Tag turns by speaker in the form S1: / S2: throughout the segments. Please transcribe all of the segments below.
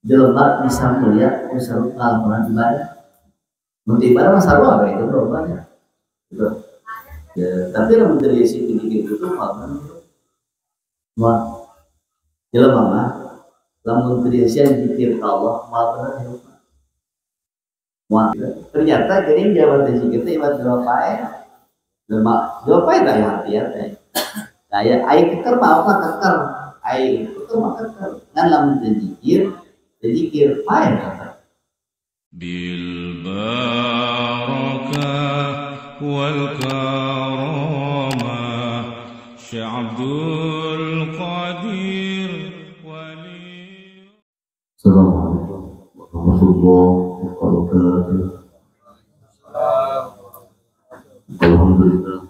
S1: Jelema bisa mulia ku sarua ngalakonan ibadah. Mun ibadah mah sarua we itu berubahnya. Gitu. Ya, tapi lamun teu diisi zikir itu mah mah jelema mah lamun teu diisian zikir ka Allah moal bener hirup. Moal. Ternyata geuning jawaban teh zikir teh ibadah jelema pae. Jelema jelema pae teh aya hati teh. Daya ai keker mah mah keker. Ai keker mah keker. Ngan lamun teu zikir, teu zikir pae keker.
S2: Bil barakah wal karamah Syekh Abdul Qadir wali.
S3: Assalamualaikum warahmatullahi wabarakatuh. Alhamdulillah,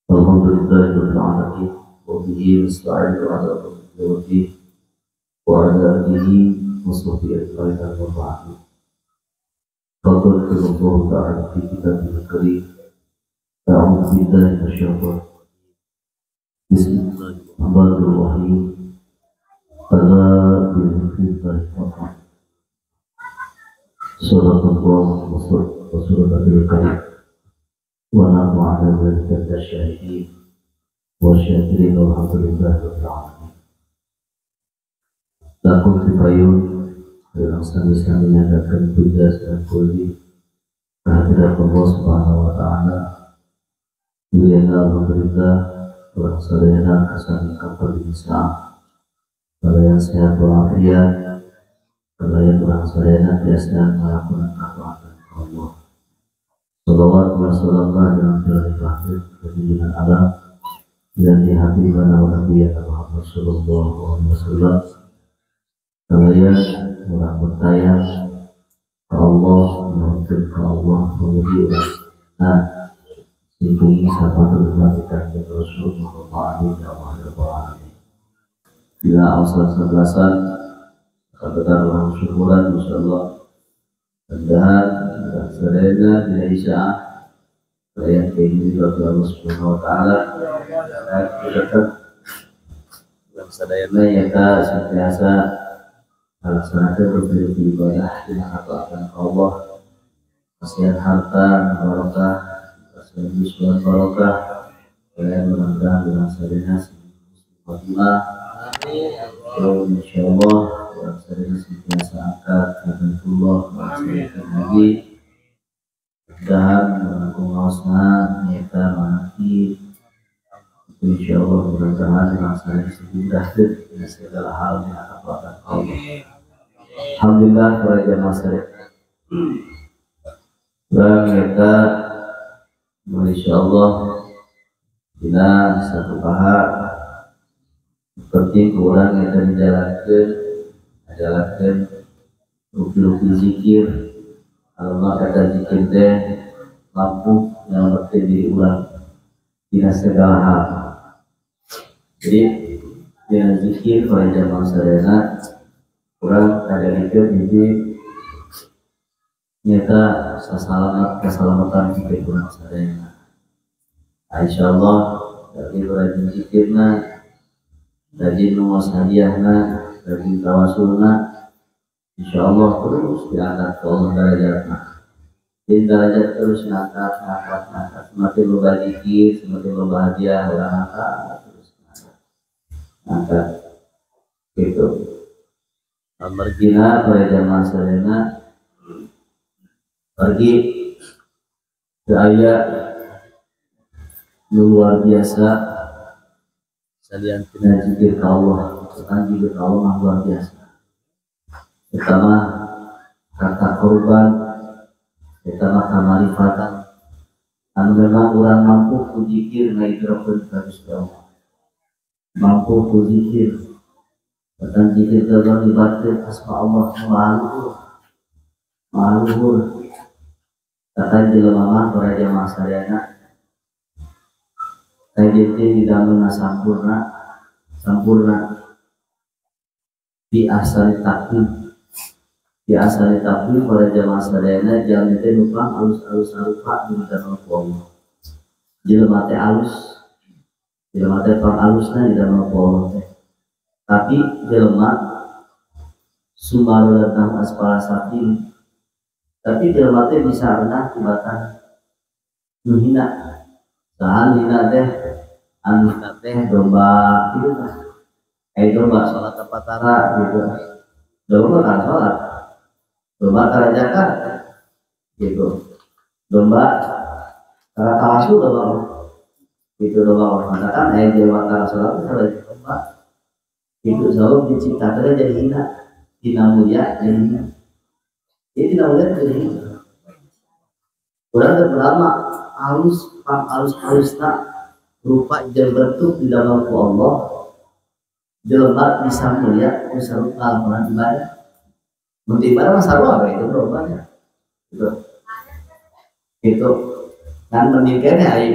S3: alhamdulillahirabbil alamin wa bihi nasta'inu ala umuri wa ala alihi wa sahbihi ajma'in wa ba'du. Faqad qala Allah ta'ala fi kitabil karim, a'udzu billahi minasy syaithanir rajim. Bismillahirrahmanirrahim. Ala bi dzikrillah wa sallallahu wa sallam karim. Wa nahnu ala dzalika minasy-syahidin wa syakirin walhamdulillahi rabbil alamin. Lakum kifayun dalam sami-sami nyatakan puja dan puji kehadirat Allah Subhanahu wa ta'ala. Diriana alhamdulillah kurang sadayana kasani kapal bisa kalian sehat walafiat, kalian kurang sadayana biasa melakukan ketaatan Allah. Salawat wa salam dalam jalan tauhid kejadian alam dan di hati mana Nabi Muhammad sallallahu alaihi wasallam. Kalian orang bertayang ke Allah, menuntut ke Allah, memuji nah, singkungi sapa terhormat Kanjeng Rasulullah alaihi wasallam. Bila awsal sebelasan kata orang syukuran insyaallah dan sadayana bila isya kalian keingin Allah Subhanahu wa taala dan tetap sadayana nyata sentiasa melaksanakan berbagai ibadah dengan ketaatan Allah, kasihan harta barokah, kasihan yuswan barokah, kalian mudah-mudahan dengan sadayana khotimah. Amin. Insyaallah orang sadayana sentiasa angkat kebaikullah, melaksanakan lagi mudah-mudahan menanggung ngaosna nyata manaki. Insyaallah mudah-mudahan orang sadayana dimudahkan dengan segala hal yang ketaatan Allah. Alhamdulillah para jamaah sadayana. Dan kita insyaallah dina satu paha penting kurang kita menjalankan rupi-rupi zikir. Kalau kata zikir teh mampu yang berarti diri ulang dina segala hal. Jadi dina zikir para jamaah sadayana kurang ada zikir jadi nyata keselamatan kita kurang sadayana. Insyaallah dari rajin zikirna, rajin nuwas hadiahna, rajin tawasulna, insyaallah terus diangkat ke Allah derajatna. Jadi derajat terus ngangkat, ngangkat, ngangkat. Semakin loba zikir, semakin loba hadiah, orang ngangkat terus ngangkat, ngangkat. Gitu. Margina pada jamaah sadayana pergi ke ayat luar biasa salian tina zikir ka Allah, tentang zikir ka Allah luar biasa. Pertama kata korban, pertama kamarifatan. Anu memang orang mampu ku zikir ngaidrokeun ka Gusti Allah. Mampu ku zikir. Tentang zikir dalam libatkeun asma Allah maha luhur. Maha luhur. Kata jelema mah para jamaah sadayana kajeun di dalamna sampurna, sampurna di asal takwim. Di asal takwim para jamaah sadayana jalmi teh nu alus-alus sarupa di dalam Allah. Jelema teh alus, jelema teh pang alusna di dalam Allah teh. Tapi jelema Sumarulatang asfala safilin. Tapi jelema teh bisa rendah tibatan nu hina. Saha hina teh? Anu hina teh domba kitu tah. Aya domba salat tepatara gitu. Domba kan salat. Domba tara zakat gitu. Domba tara tawasul domba gitu domba mah kan aya jelema tara salat teh salah domba. Itu selalu diciptakan jadi hina. Tina mulia jadi hina. Jadi tina mulia jadi hina. Urang teh pertama alus pang alus alusna rupa jeung bentuk di dalam ku Allah. Jelema bisa mulia bisa rupa ngalakonan ibadah. Mun ibadah mah sarua we itu domba nya. Gitu. Gitu. Kan mending keneh ai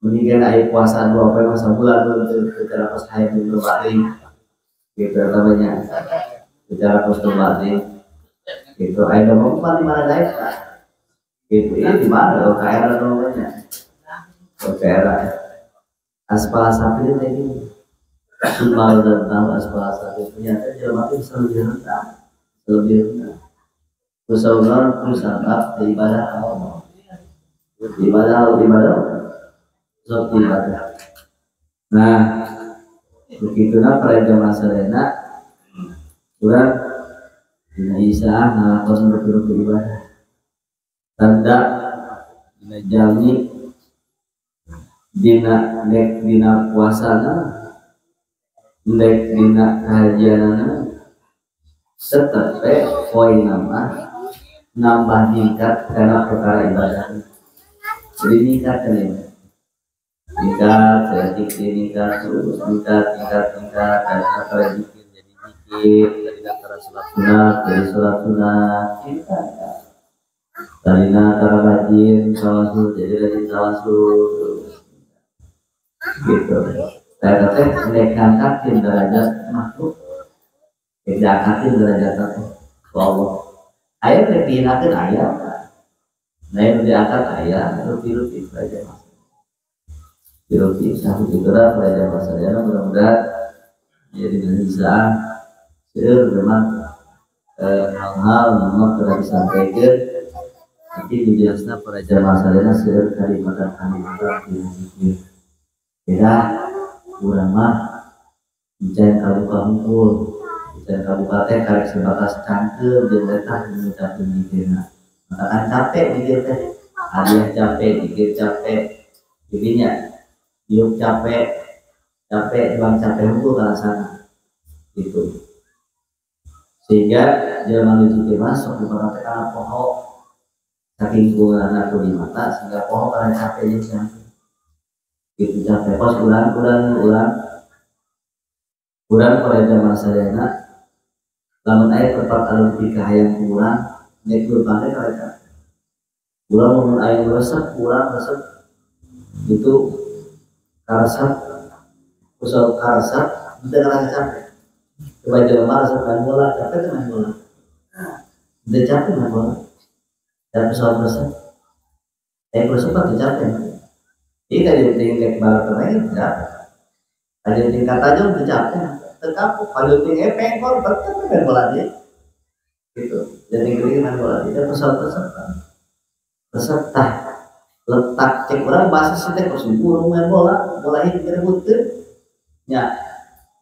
S3: mending keneh ai puasa dua poe masa bulan teu cara pas haid teu balik. Gitu namanya. Secara kostum gitu, ayo dong empat lima daik gitu, ini di mana? OKR namanya, OKR. Aspal sapi ini, Sumal dan tahu aspal sapi ternyata jelema itu bisa lebih rendah, lebih rendah. Usaha usaha ibadah Allah, ibadah ibadah, sok ibadah. Nah, begitulah pada zaman serena. Kurang dina Isa ngalakon rupi-rupi ibadah tanda dina jalmi dina dek dina puasana dek dina kahajianana tetep we poin mah nambah ningkat karena perkara ibadah jadi ningkat kan ya ningkat sedikit ningkat terus ningkat ningkat ningkat karena perkara zikir jadi zikir dari daftar sholat sunat jadi sholat sunat tadina tara rajin tawasul jadi rajin tawasul gitu. Saya teh nek ngangkatin derajat makhluk nek diangkatin derajat teh ku Allah aya teh dihinakeun aya nah yang diangkat aya rupi-rupi derajat rupi satu gerak derajat masalahnya mudah-mudahan jadi bisa seueur memang hal-hal memang telah disampaikan tapi dijelasna para jamaah sadayana seueur kalimat-kalimat zikir. Beda urang mah encan kabuka hungkul, encan kabuka teh karek sebatas cangkeum jeung letah ngucapkeun zikirna. Maka kan capek zikir teh. Hadiah capek, zikir capek. Jadinya hidup capek, capek bang capek hungkul ka sana. Gitu. Sehingga jelema nu zikir masuk di mana teh kana poho saking kurangna ku di mata sehingga poho karena capek jeung cangkeum. Gitu capek pas urang urang pada zaman sadayana lamun aya tempat anu dipikahayang ku urang nek leumpang teh karena capek. Urang mun aya nu resep urang resep itu karesep kusal karesep teu ngarasa capek. Coba jelema resep main bola, capek teh main bola. Teu capek main bola. Dan soal resep. Resep mah teu capek. Ieu kajeun rek balap teh teu capek. Kajeun tingkat aja teu capek, teu kapok. Kajeun ting pengkor tetep main bola dia. Gitu. Jadi geuring main bola dia soal resep. Resep tah letak cek urang bahasa sih teh kos burung main bola, bola hiji direbut teu. Nya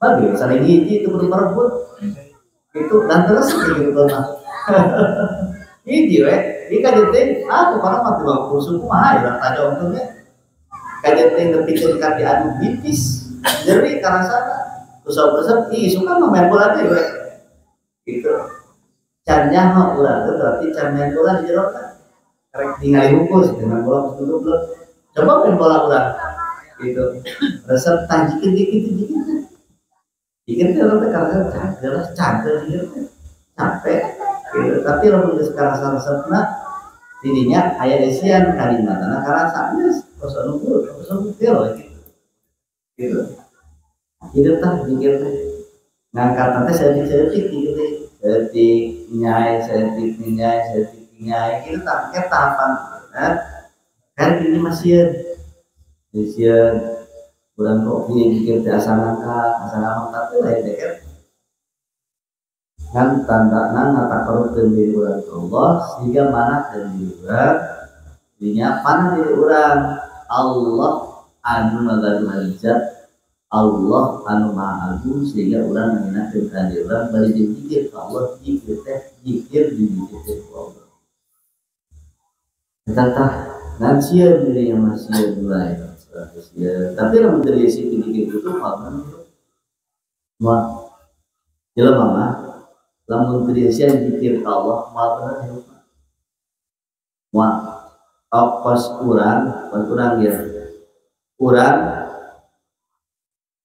S3: bagi saling hiji itu kudu merebut itu dan terus gitu mah hiji we di kajeun ah pokona mah teu kursu kumaha ya tajong teh kajeun nepikeun ka diadu bitis nyeri karasana usah-usah ih suka mah main bola teh we gitu can nyaho urang teh berarti can main bola di jero teh karek ningali hukus main bola kudu goblok coba main bola urang gitu resep tah jikir jikir jikir teh urang teh karasa cager cager jikir teh capek gitu tapi lamun geus karasa resepna tidinya aya desian kalimatna karasa geus kos anu kos anu teh gitu gitu hidup tah jikir teh ngangkat teh saeutik-saeutik jikir teh saeutik nyai saeutik nyai saeutik nyai gitu tah ke tahapan kan ini masih sieun urang kok ieu jikir teh asa ngangkat teh lain teh kan
S1: Ngan tandana ngatakarupkeun diri urang ka Allah sehingga mana diri urang dinya mana diri urang Allah anu ngagaduhan zat Allah anu maha agung sehingga urang ngahinakeun ka diri urang bari jeung zikir ka Allah zikir teh zikir di zikir ku Allah. Eta tah ngan sieun diri mah sieun bae. Tapi lamun teu diisi zikir itu mah mah jelema mah lamun teu diisian zikir ka Allah moal bener hirup. Moal kos urang ya. Urang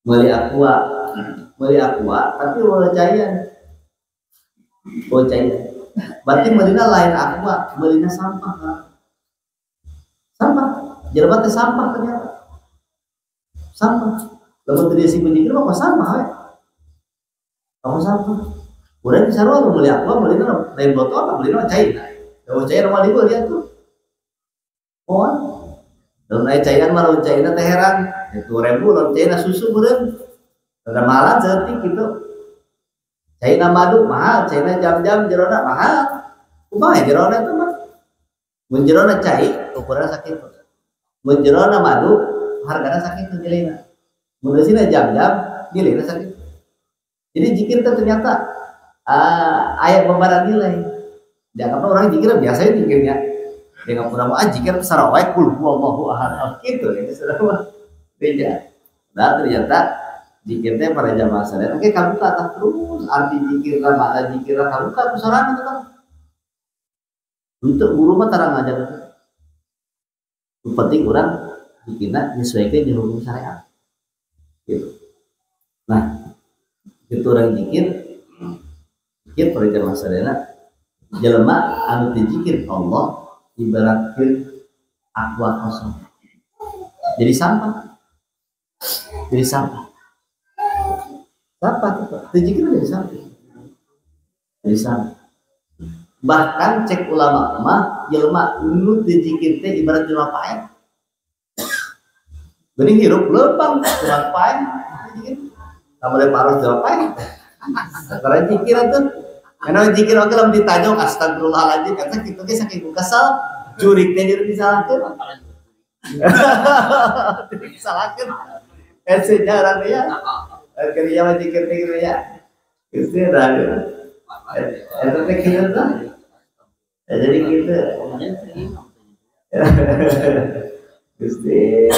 S1: meuli aqua tapi eueuh caian. Eueuh caian. Berarti meulina lain aqua, meulina sampah. Sampah. Jelema teh sampah ternyata. Sampah. Lamun teu diisi ku zikir mah kos sampah we. Kos sampah. Urang sarua nu meuli aqua meulina lain botol, meulina cai. Eueuh caian mah dibeli atuh. Moal. Lamun aya caian mah lamun caina teh heran. 1000 lamun caina susu meureun. Rada mahalan saeutik kitu. Caina madu mahal, caina jam-jam jerona mahal. Kumaha jerona eta mah? Mun jerona cai ukuranna sakitu. Mun jerona madu hargana sakitu nilainya. Mun eusina jam-jam nilainya sakitu. Jadi zikir teh ternyata aya bebaran nilai. Dianggapna orang zikir biasa zikirnya. Dianggap urang mah zikir sarawai kul huwallahu ahad kitu ya saudara. Beda. Nah ternyata zikir teh para jamaah sadaya oke kabuka tah terus arti zikir lah makna zikir lah kabuka ku sorangan eta mah. Untuk guru mah tara ngajar itu. Nu penting urang zikirna nyesuaikeun jeung hukum syariat. Gitu. Nah, kitu urang zikir zikir para jamaah sadaya jelema anu teu zikir Allah ibaratkeun aqua kosong. Jadi sampah. Jadi sampah. Sampah tuh. Teu zikir jadi sampah. Jadi sampah. Bahkan cek ulama mah jelema nu teu zikir teh ibarat jelema paeh. Geuning hirup leumpang jelema paeh zikir. Tambah paros jelema paeh. Antara zikir atuh. Karena zikir oge lamun ditajong astagfirullahaladzim kata kitu ge saking ku kesel jurik teh jadi disalahkeun. Disalahkeun. Ese jarang ya. Kerja mah zikir teh kitu ya. Geus dah. Eta teh kitu tah. Jadi kitu. Gusti,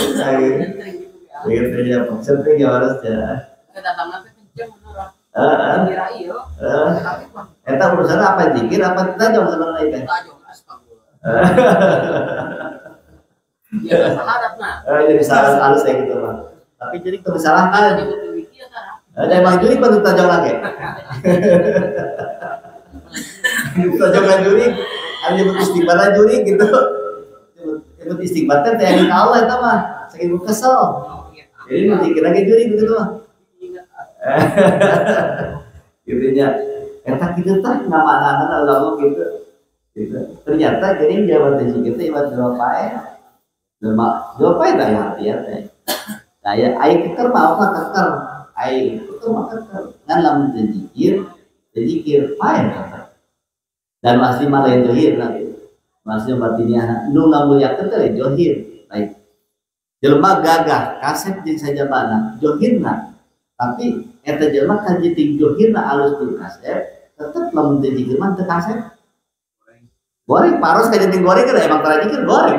S1: gitu ya, penting ya harus ya.
S4: Kedatangan teh kenceng bener.
S1: Heeh. Eta urusan apa zikir apa tajong sebenarnya itu?
S4: Tajong astagfirullah. Ya salah.
S1: Jadi salah halus ya gitu mah. Tapi jadi kalau disalahkan. Ada emang juri patut tajong lagi. Tajong kan juri, ada nyebut istighfar juri gitu. Nyebut istighfar teh teh Allah eta mah, saking kesel. Jadi nu zikir lagi juri gitu mah. Gitu nya. Eta kitu tah ngamanana ulama gitu. Gitu. Ternyata jadi jawaban zikir teh ibarat jelema paeh. Jelema paeh teh hati ya teh. Daya ai keker mah apa keker. Ai keker mah keker. Ngan lamun teu zikir paeh keker. Dan asli mah lain johir nanti. Maksudnya batinnya nu ngamulyakeun teh lain johir. Baik. Jelema gagah kasep jeung sajabana johirna. Tapi eta jelema kajiting johirna alus jeung kasep, tetep lamun teu zikir mah teu kasep. Goreng paros kajiting goreng kan emang tara zikir goreng.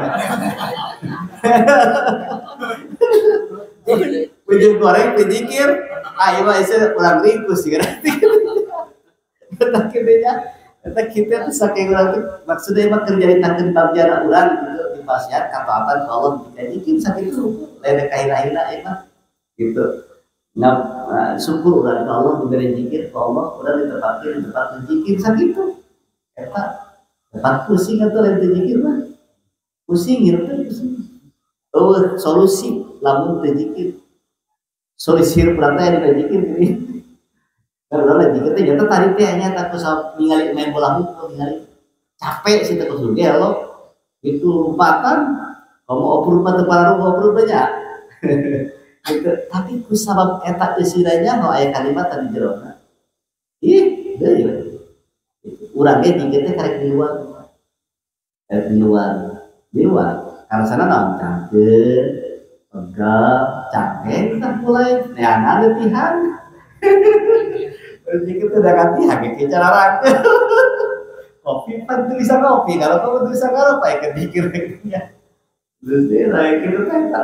S1: Ujung goreng teu zikir, ah ieu mah ieu urang ringkus sih kan. Eta kitu nya. Eta kitu teh saking urang teh maksudna mah keur nyaritakeun bagjana urang gitu di pasian kataatan ka Allah jika zikir sakitu lain kahina-hina ieu mah gitu. Nah, syukur urang ka Allah diberi zikir ka Allah urang ditempatkeun di tempat zikir sakitu. Eta tempat pusing atuh lain teu zikir mah. Pusing hirup teh pusing. Eueuh solusi lamun teu zikir. Solusi hirup urang teh aya dina zikir geuning. Kan urang zikir teh nyata tadi teh nya teh kusab ningali main bola hukum ningali capek sih teh kudu gelo. Itu lompatan kamu oprut mah teu pararuh oprut nya. Gitu. Tapi kusabab eta eusiranya nu aya kalimat tadi jerona. Ih, deui. Urang ge jikir teh karek di luar. Karek di luar. Di luar. Karena sana naon cangkeun, pegal, cangkeng tah mulai neangan leupihan. Jikir teh da katihan ge cararang. Kopi pan teu bisa ngopi, kalau kamu teu bisa ngarop aya ke dikir nya. Terus deh lain kitu teh eta.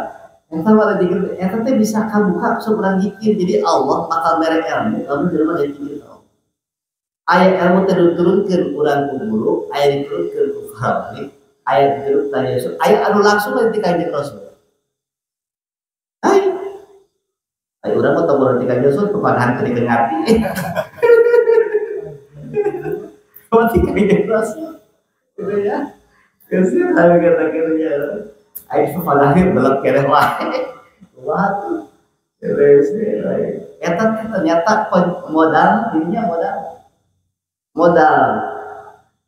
S1: Eta mah dikir eta teh bisa kabuka sok urang zikir. Jadi Allah bakal mere ilmu lamun jelema jadi zikir ka Allah. Aya ilmu teh diturunkeun urang ku guru, aya diturunkeun ku para wali, aya diturunkeun ka Yesus, aya anu langsung ti Kanjeng Rasul. Aya. Aya urang mah tong ti Kanjeng Rasul pepadahan teu ngarti. Mati Kanjeng Rasul. Gitu ya. Geus aya kata kitu ya. Aing pepadahan belek keneh wae. Wah tuh. Geus eta teh ternyata modal dirinya modal. Modal.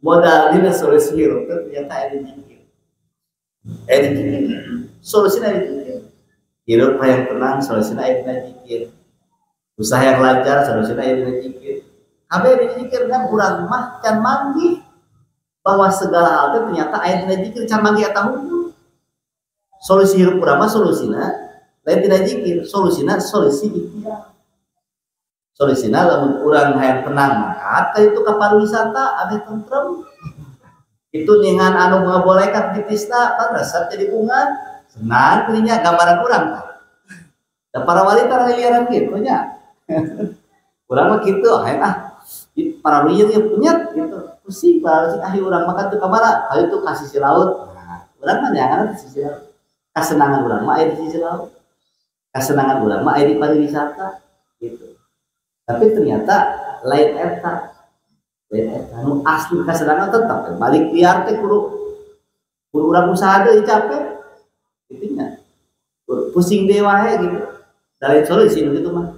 S1: Modal dina solusi hirup teh ternyata aya di zikir. Aya di zikir. Solusina di zikir. Hirup hayang tenang solusina aya dina zikir. Usaha yang lancar solusina aya dina zikir. Kabeh dizikir kan urang mah can manggih bahwa segala hal teh ternyata aya dina zikir can manggih eta hungkul. Solusi hirup urang mah solusina lain tina zikir, solusina solusi ikhtiar. Solusina lamun urang hayang tenang maka ka itu ka pariwisata abeh tentrem. Itu ningan anu ngabolekat di tisna pan resep jadi bunga senang tadinya gambaran urang tah. Da para wali tara liliaran kitu nya. Urang mah kitu hayang ah para ruyung ya punya gitu pusing para ruyung ahli urang makan tuh kamara hal itu ka sisi laut. Nah, urang mah neangan di sisi laut, kasenangan urang mah aya di sisi laut, kasenangan urang mah aya di pariwisata gitu. Tapi ternyata lain eta, lain eta nu asli kasenangan tetap balik liar teh kudu kudu urang usaha deui capek kitu nya, pusing deui wae gitu. Da lain solusi nu kitu mah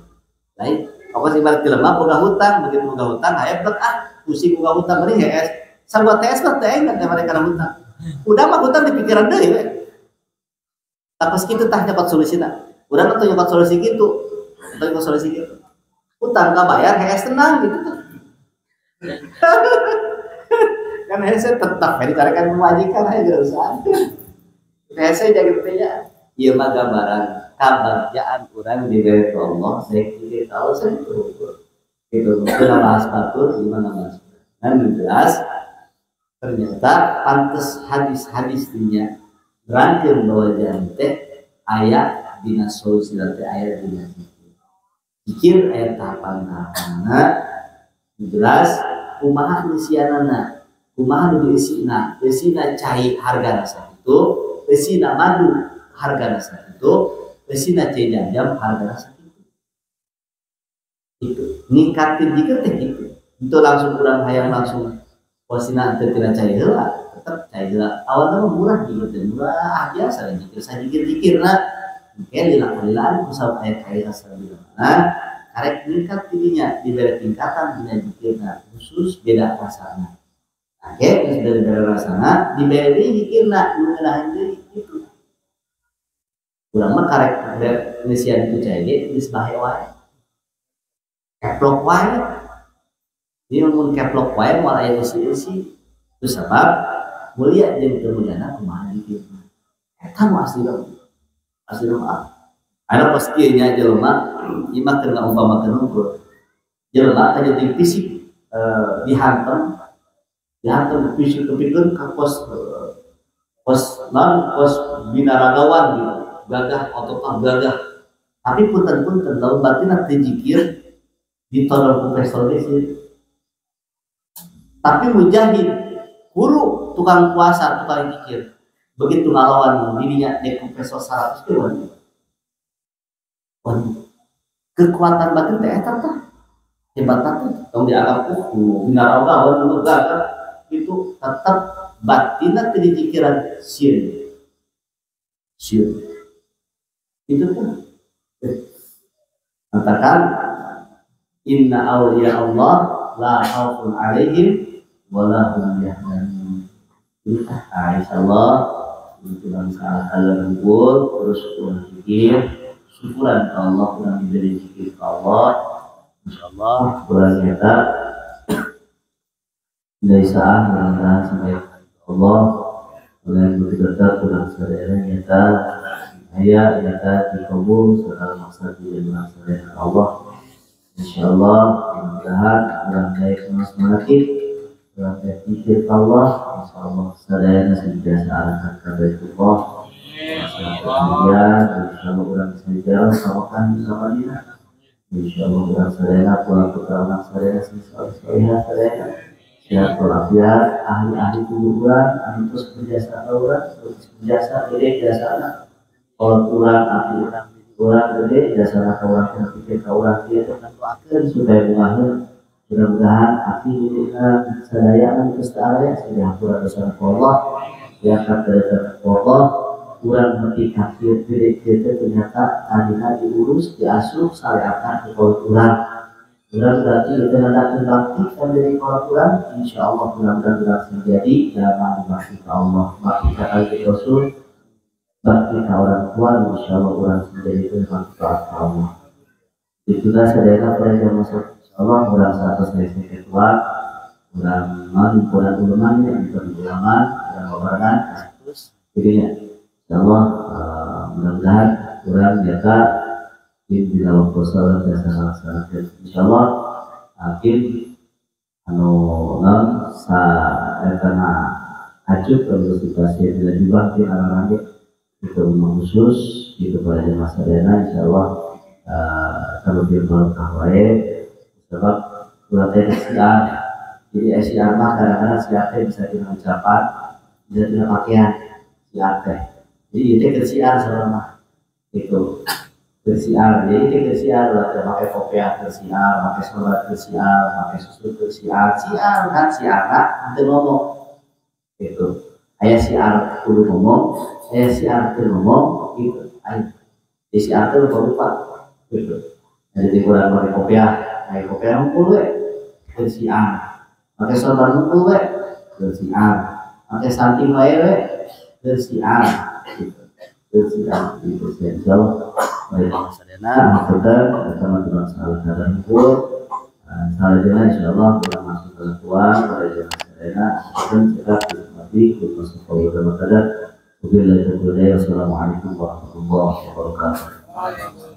S1: lain. Pokoknya ibarat jelema boga hutang, begitu boga hutang hayang blek ah pusing boga hutang mending hees. Sarua TS mah teh ingat mereka kana hutang. Udah mah hutang di pikiran deui we. Tah pas kitu tah nyokot solusina. Urang mah teu nyokot solusi kitu. Teu nyokot solusi kitu. Hutang kabayar hees tenang gitu tuh. Kan hees tetap we dicarikan majikan aya urusan. Hees jaga teh nya. Ieu mah gambaran kabagjaan urang diberi Allah, saya kira tahu saya itu. Itu kita bahas batur, gimana bahas? Dan jelas ternyata pantes hadis-hadis dinya nerangkeun bahwa jalan teh aya dina solusi teh aya dina zikir. Zikir aya tahapan-tahapanna jelas kumaha ngeusianana, kumaha nu diisina, eusina cai hargana sakitu, eusina madu hargana sakitu, eusina cai jam-jam hargana sakitu. Itu ningkatin zikir teh gitu. Itu langsung kurang hayang langsung posina teu tina cai heula, tetep cai heula. Awalna mah murah zikir teh, murah biasa zikir, sajikir-zikirna engke lila-lilaan ku sabab aya kai asal di mana karek ningkat dirinya dibere tingkatan dina zikirna khusus beda rasana. Oke, terus dari beda rasana dibere deui zikirna nu ngeunahan deui gitu. Urang mah karek ngeusian ku cai ge geus bahe wae. Keplok wae. Jadi mun keplok wae moal aya eusi-eusi. Itu sabab mulia jeung teu muliana kumaha zikirna. Eta nu asli mah. Asli mah. Aya pas kieu nya jelema ieu mah keur ngaumpamakeun hungkul. Jelema kajeun fisik dihantem, dihantem fisik tepikeun ka pos pos non pos binaragawan gitu. Gagah ototna gagah. Tapi punten-punten lamun batinna teu zikir ditodong ku pistol geus. Tapi mujahid, guru, tukang puasa, tukang zikir. Begitu ngalawan dirinya dek ku pistol 100 ge wani. Wani. Kekuatan batin teh eta tah. Hebat teh tong dianggap binaragawan nu gagah itu tetap batinna teu dizikiran sieun. Sieun. Itu tuh. Katakan inna awliya Allah la khaufun alaihim wa la hum yahzanun. Insyaallah itu bangsa kalian kumpul terus kurang zikir, syukuran ke Allah, kurang diberi zikir ke Allah. Insyaallah kurang nyata
S3: Desa mudah-mudahan sampai Allah oleh begitu tetap kurang sadar nyata ayat nyata dikabul segala maksud di dalam sadar Allah. Insyaallah mudah-mudahan orang baik semangat orang baik pikir Allah insyaallah sadayana sentiasa arahkan ke Baitullah. Kemudian insyaallah orang bisa sama kan sama dia. Insyaallah orang sadayana pulang putra orang sadayana solehah sadayana sehat walafiat ahli-ahli kuburan anu terus berjasa orang terus berjasa gede jasana kalau kurang ahli orang kurang gede jasana ka urang teh pikir ka urang kieu teh doakeun supaya bungaheun mudah-mudahan abdi sadaya anu geus teu aya sudah hampura dosa ku Allah diangkat derajat ku Allah urang nepi ka kieu gede kieu teh ternyata tadina diurus diasuh sareatan ku urang. Urang berarti kita hendak bakti kan dari urang, insya Allah mudah-mudahan urang menjadi dalam bakti ke Allah, bakti ke kanjeng Rasul, bakti ke orang tua, insya Allah urang menjadi itu bakti ke Allah. Itulah sadayana pada masuk insya Allah urang satu selesai ketua, urang manimpunan ulamanya, bukan ulama, urang babarengan, terus jadinya insya Allah mudah-mudahan urang jaga di dalam puasa biasa laksanakan insyaallah akhir anu non sa etana acup atau situasi tidak jubah di arah itu rumah khusus itu pada jemaah sadayana insyaallah terlebih barokah wae sebab ulah teh siar jadi siar mah kadang-kadang siar teh bisa dina ucapan bisa dina pakaian siar teh jadi itu ke siar selama itu bersiar, jadi itu bersiar, pakai kopiah bersiar, pakai sholat bersiar, pakai susu bersiar, siar kan siar kan, nanti ngomong, gitu. Ayah siar kudu ngomong, ayah siar kudu ngomong, gitu. Ayah siar itu lupa lupa, gitu. Jadi kurang pakai kopiah ngumpul we, bersiar, pakai sholat ngumpul we, bersiar, pakai santing wae we, bersiar, gitu. Bersiar, gitu. Insyaallah. Baik, sadayana kita teman-teman salah kadar hukum salajengna insyaallah kita masuk ke tuan pada jemaah sadayana dan kita nikmati masuk ke dalam kadar. Wabillahi taufiq wal hidayah. Wassalamualaikum warahmatullahi wabarakatuh.